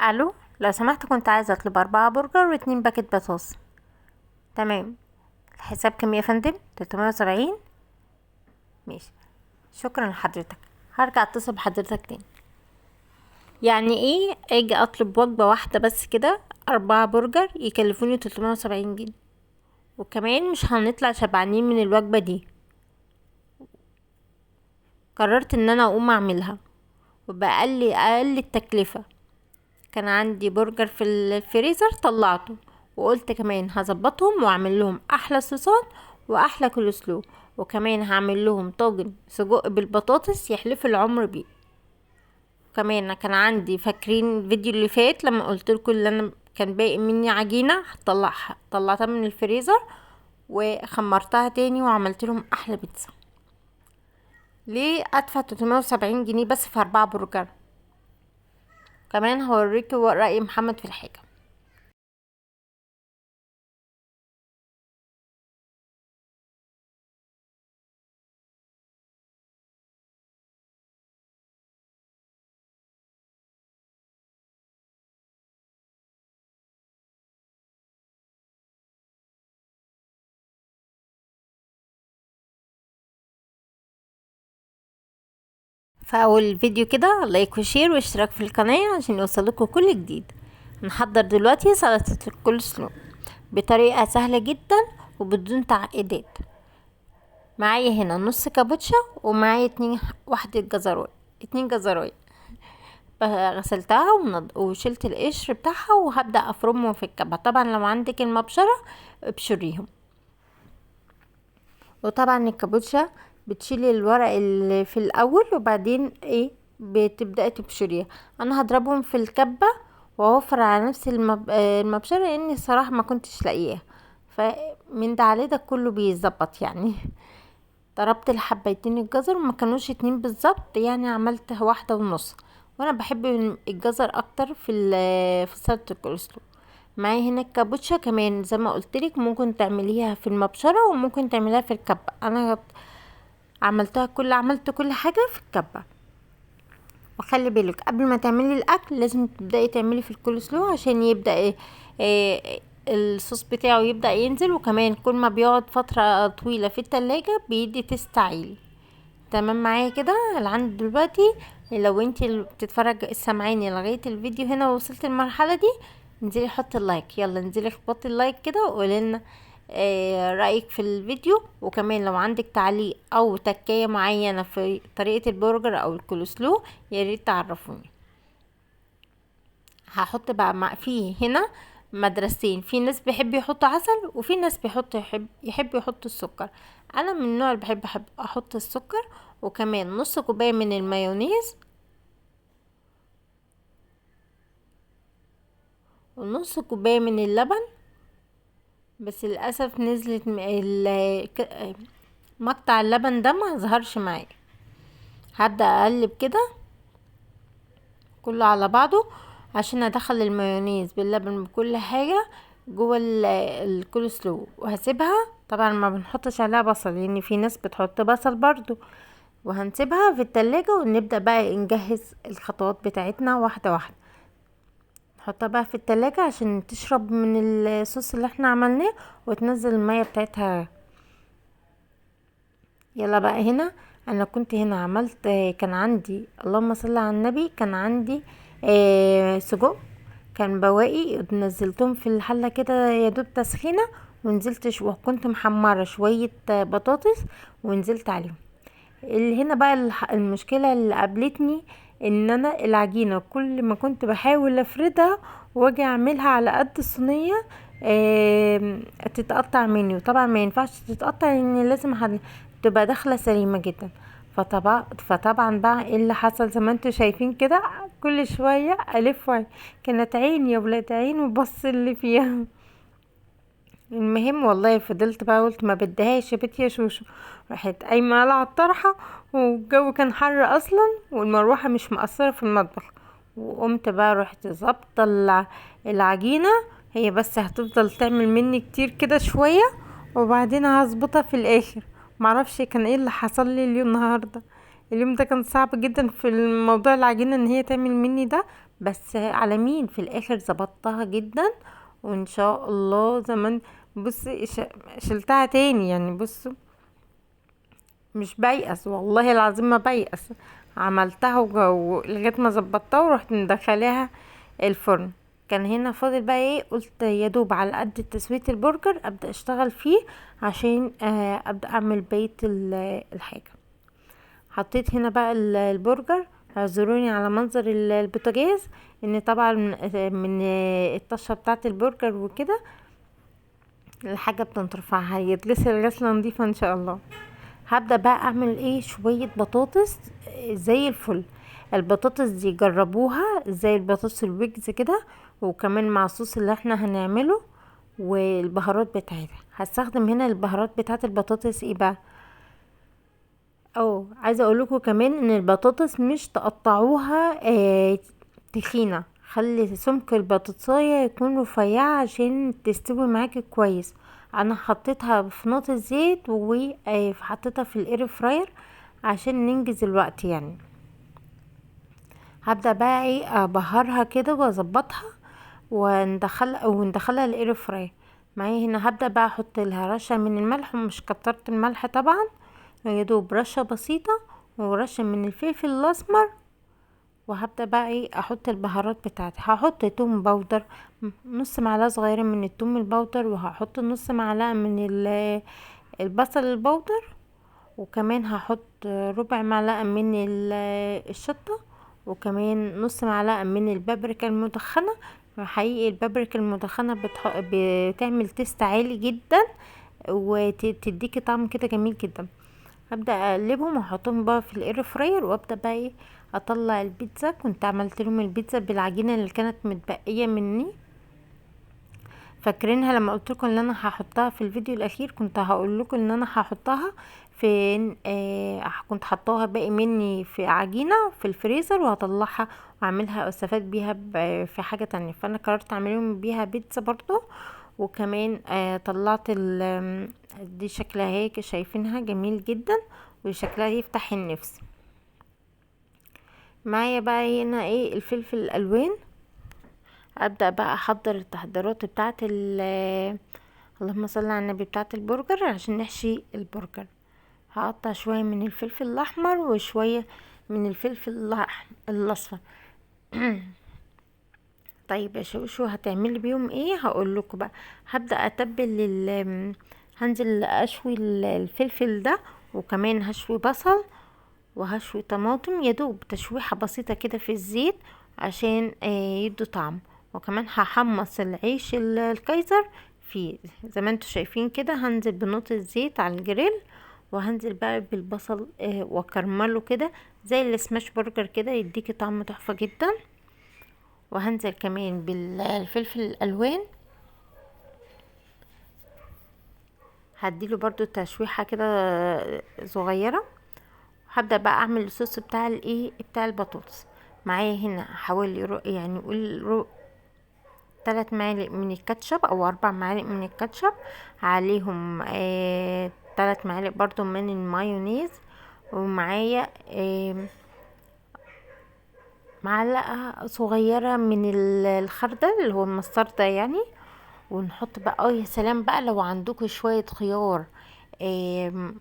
الو، لو سمحت كنت عايزه اطلب 4 برجر و2 باكت بطاطس. تمام. الحساب كام يا فندم؟ 370. ماشي، شكرا لحضرتك، هرجع اتصل بحضرتك تاني. يعني ايه اجي اطلب وجبة واحدة بس كده 4 برجر يكلفوني 370 جنيه، وكمان مش هنطلع شبعانين من الوجبة دي. قررت ان انا اقوم اعملها وبأقل اقل التكلفة. كان عندي برجر في الفريزر طلعته، وقلت كمان هظبطهم واعمل لهم احلى صوصات واحلى كولسلو، وكمان هعمل لهم طاجن سجق بالبطاطس يحلف العمر بيه. كمان كان عندي، فاكرين الفيديو اللي فات لما قلت لكم اللي انا كان باقي مني عجينه طلعتها من الفريزر وخمرتها تاني وعملت لهم احلى بيتزا. ليه ادفع 370 جنيه بس في 4 برجر؟ كمان هوريكم رأي محمد في الحاجة. في اول فيديو كده like و share واشتراك في القناة عشان يوصلكوا كل جديد. نحضر دلوقتي سلطة الكولسلو بطريقة سهلة جدا وبدون تعقيدات. معايا هنا نص كابوتشا ومعايا اتنين، واحدة جزراية، 2 جزراية غسلتها وشلت القشر بتاعها، وهبدأ افرمهم في الكبة. طبعا لو عندك المبشرة ابشريهم. وطبعا الكابوتشا بتشيلي الورق اللي في الاول وبعدين بتبدأي تبشريها. انا هضربهم في الكبة واوفر على نفسي المبشرة لان الصراحة ما كنتش لاقياها، فمن ده على ده كله بيظبط. ضربت الحبايتين الجزر وما كانوش 2 بالظبط، عملت واحدة ونص، وانا بحب الجزر اكتر في سلطة الكولسلو. معايا هنا الكابوتشا كمان زي ما قلتلك ممكن تعمليها في المبشرة وممكن تعمليها في الكبة. انا عملت كل حاجة في الكبة. وخلي بالك قبل ما تعملي الاكل لازم تبدأي تعملي في الكولسلو عشان يبدأ الصوص بتاعه يبدأ ينزل، وكمان كل ما بيقعد فترة طويلة في التلاجة بيدي تيست عالي. تمام معايا كده لعند دلوقتي. لو انتي اللي بتتفرج سامعاني لغاية الفيديو هنا ووصلت المرحلة دي، انزلي حطي اللايك، يلا انزلي اخبطي اللايك كده وقولي لنا، رأيك في الفيديو. وكمان لو عندك تعليق او تكاية معينة في طريقة البرجر او الكولسلو يا ريت تعرفوني. هحط بقى في هنا مدرستين، في ناس بيحب يحطوا عسل وفي ناس يحب يحطوا السكر. انا من النوع اللي بحب احط السكر، وكمان نص كوباية من المايونيز ونص كوباية من اللبن. بس للأسف نزلت مقطع اللبن ده ما ظهرش معايا. هبدأ اقلب كده كله على بعضه عشان ادخل المايونيز باللبن بكل حاجة جوه الكولسلو، وهسيبها. طبعا ما بنحطش عليها بصل لان يعني في ناس بتحط بصل برضو. وهنسيبها في التلاجة ونبدأ بقى نجهز الخطوات بتاعتنا واحدة واحدة. نحطها بقى في التلاجة عشان تشرب من الصوص اللي احنا عملناه وتنزل المية بتاعتها. يلا بقى هنا انا كنت هنا عملت، كان عندي اللهم صل على النبي، كان عندي، سجق كان بواقي، نزلتهم في الحلة كده يا دوب تسخينة، ونزلت وكنت محمرة شوية بطاطس ونزلت عليهم. اللي هنا بقى المشكلة اللي قابلتني ان انا العجينة كل ما كنت بحاول افردها واجي اعملها على قد الصينية، تتقطع مني، وطبعا ما ينفعش تتقطع لان لازم تبقى داخلة سليمة جدا. فطبعا بقى ايه اللي حصل زي ما انتوا شايفين كده، كل شوية الف كانت عين يا ولاد عين وبص اللي فيها. المهم والله فضلت بقى قلت ما بديهاش يا بنتي يا شوشو، راحت قايمه على الطرحه والجو كان حر اصلا والمروحه مش مقصره في المطبخ، وقمت بقى رحت ظابطه العجينه، هي بس هتفضل تعمل مني كتير كده شويه وبعدين هظبطها في الاخر. معرفش كان ايه اللي حصل لي اليوم النهارده، اليوم ده كان صعب جدا في الموضوع العجينه ان هي تعمل مني ده، بس على مين في الاخر ظبطتها جدا. وان شاء الله زمان بصي شلتها تاني يعني. بصوا مش بيأس والله العظيم ما بيأس، عملتها لغاية ما ظبطتها ورحت مدخلاها الفرن. كان هنا فاضل بقى ايه، قلت يا دوب على قد تسويه البرجر ابدا اشتغل فيه عشان ابدا اعمل بقية الحاجة. حطيت هنا بقى البرجر. اعذروني على منظر البوتاجاز، ان طبعا من الطشه بتاعه البرجر وكده الحاجة بتنطرفها، هيتغسل غسله نظيفة ان شاء الله. هبدا بقى اعمل ايه، شوية بطاطس زي الفل. البطاطس دي جربوها زي البطاطس الويجز كده، وكمان مع الصوص اللي احنا هنعمله والبهارات بتاعتها. هستخدم هنا البهارات بتاعت البطاطس ايه بقى، او عايزه اقول لكم كمان ان البطاطس مش تقطعوها تخينة، خلي سمك البطاطسايه يكون رفيع عشان تستوي معاكي كويس. انا حطيتها في نقطة زيت وحطيتها في ال air fryer عشان ننجز الوقت يعني. هبدا بقى ايه ابهرها كده واظبطها وندخلها ال air fryer. معايا هنا هبدا بقى احط لها رشه من الملح، ومش كترت الملح طبعا، يا دوب رشه بسيطة ورشه من الفلفل الاسمر. وهبدا بقى ايه احط البهارات بتاعتي. هحط توم powder، نص معلقه صغيرة من التوم ال powder، وهحط نص معلقه من البصل ال powder، وكمان هحط ربع معلقه من الشطه، وكمان نص معلقه من البابريكا المدخنه. حقيقي البابريكا المدخنه بتعمل taste عالي جدا وتديكي طعم كده جميل جدا. هبدا اقلبهم واحطهم بقى في ال air fryer، وابدا بقى ايه اطلع البيتزا. كنت عملت لهم البيتزا بالعجينه اللي كانت متبقيه مني، فاكرينها لما قلت لكم ان انا هحطها في الفيديو الاخير؟ كنت هقول لكم ان انا هحطها فين، كنت حطاها باقي مني في عجينه في الفريزر وهطلعها واعملها استفاد بيها في حاجة تانية، فانا قررت اعملهم بيها بيتزا برضو. وكمان طلعت دي شكلها هيك، شايفينها جميل جدا وشكلها يفتح النفس. معايا بقى هنا ايه الفلفل الالوان. ابدا بقى احضر التحضيرات بتاعه اللهم صل على النبي بتاعه البرجر عشان نحشي البرجر. هقطع شوية من الفلفل الاحمر وشوية من الفلفل الاصفر. طيب يا شوشو هتعملي بيهم ايه؟ هقول لكم بقى. هبدا اتبل هنزل اشوي الفلفل ده، وكمان هشوي بصل وهشوي طماطم، يدوب تشويحه بسيطة كده في الزيت عشان يدوا طعم. وكمان هحمص العيش الكايزر فيه زي ما انتوا شايفين كده. هنزل بنقطة زيت على الجريل، وهنزل بقى بالبصل وكرمله كده زي ال smash burger كده، يديكي طعم تحفة جدا. وهنزل كمان بالفلفل الالوان، هديله برضو تشويحه كده صغيرة. هبدا بقى اعمل الصوص بتاع الايه بتاع البطاطس. معايا هنا حوالي يعني قول 3 معالق من الكاتشب او 4 معالق من الكاتشب، عليهم 3 معالق برضو من المايونيز، ومعايا معلقه صغيرة من الخردل اللي هو المستردة يعني. ونحط بقى يا سلام بقى لو عندكم شوية خيار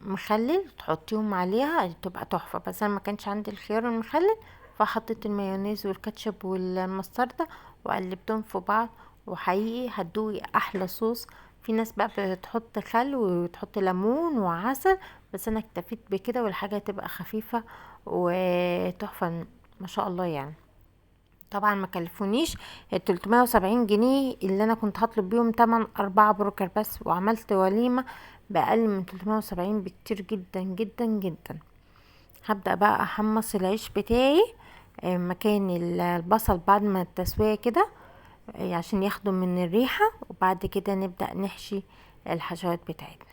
مخلل تحطيهم عليها تبقى تحفة، بس انا ما كانش عندي الخيار المخلل فحطيت المايونيز والكاتشب والمستردة وقلبتهم في بعض، وحقيقي هتدوقي احلى صوص. في ناس بقى بتحط خل وتحط ليمون وعسل، بس انا اكتفيت بكده، والحاجة تبقى خفيفة وتحفه ما شاء الله يعني. طبعا ما كلفونيش 370 جنيه اللي انا كنت هطلب بيهم تمن 4 برجر بس، وعملت وليمة باقل من 370 بكتير جدا جدا جدا. هبدا بقى احمص العيش بتاعي مكان البصل بعد ما التسوية كده عشان ياخدوا من الريحة، وبعد كده نبدا نحشي الحشوات بتاعتنا.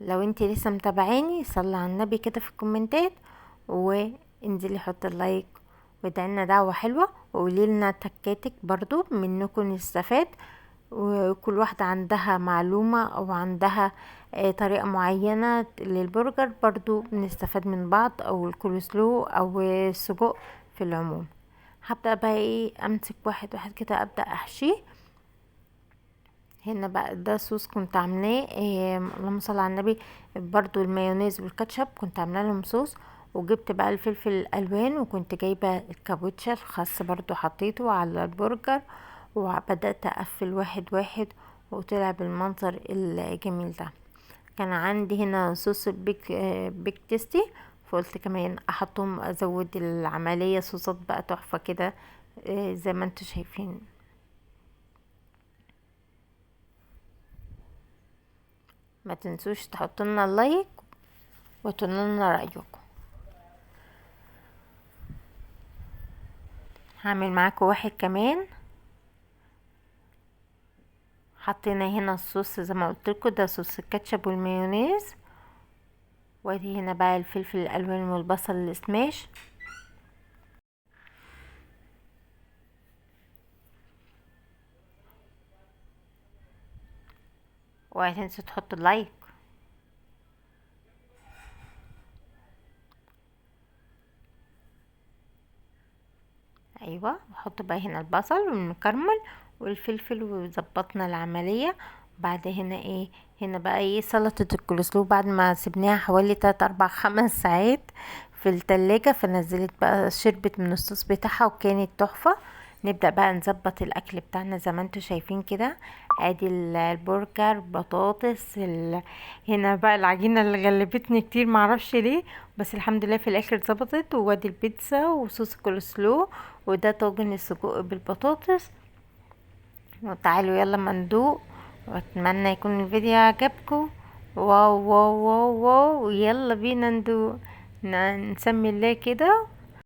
لو انت لسه متابعاني صلي على النبي كده في الكومنتات، وانزلي حط ال like وادعي لنا دعوه حلوة، وقولي لنا تكاتك برضو منكم نستفاد، وكل واحدة عندها معلومة او عندها طريقة معينة للبرجر، برضو بنستفاد من بعض، او الكولسلو او السجق في العموم. هبدأ بقى امسك واحد واحد كده ابدأ احشيه. هنا بقى ده صوص كنت عاملاه، اللهم صل على النبي، برضو المايونيز والكاتشب كنت عامله لهم صوص، وجبت بقى الفلفل الالوان، وكنت جايبه الكابوتشا الخس برضو حطيته على البرجر، وبدات اقفل واحد واحد، وطلع بالمنظر الجميل ده. كان عندي هنا صوص Big Tasty، فقلت كمان احطهم ازود العمليه صوصات بقى تحفه كده، زي ما انتم شايفين. ما تنسوش تحطوا لنا like وتقولوا لنا رايكم. هعمل معاكم واحد كمان. حطينا هنا الصوص زي ما قلت لكم، ده صوص الكاتشب والمايونيز، وادي هنا بقى الفلفل الالوان والبصل السماش. وما تنسوا تحطوا ال like. ايوه، وحط بقى هنا البصل والمكرمل والفلفل، وظبطنا العمليه. بعد هنا هنا بقى سلطه الكولسلو بعد ما سيبناها حوالي 3 4 5 ساعات في التلاجة، فنزلت بقى شربت من الصوص بتاعها وكانت تحفه. نبدا بقى نظبط الاكل بتاعنا زي ما انتم شايفين كده. ادي البرجر، بطاطس، هنا بقى العجينه اللي غلبتني كتير معرفش ليه، بس الحمد لله في الاخر ظبطت. وادي البيتزا وصوص الكولسلو، وده طاجن السجق بالبطاطس. وتعالوا يلا ما ندوق، واتمنى يكون الفيديو عجبكم. wow wow wow wow، يلا بينا ندوق، نسمي الله كده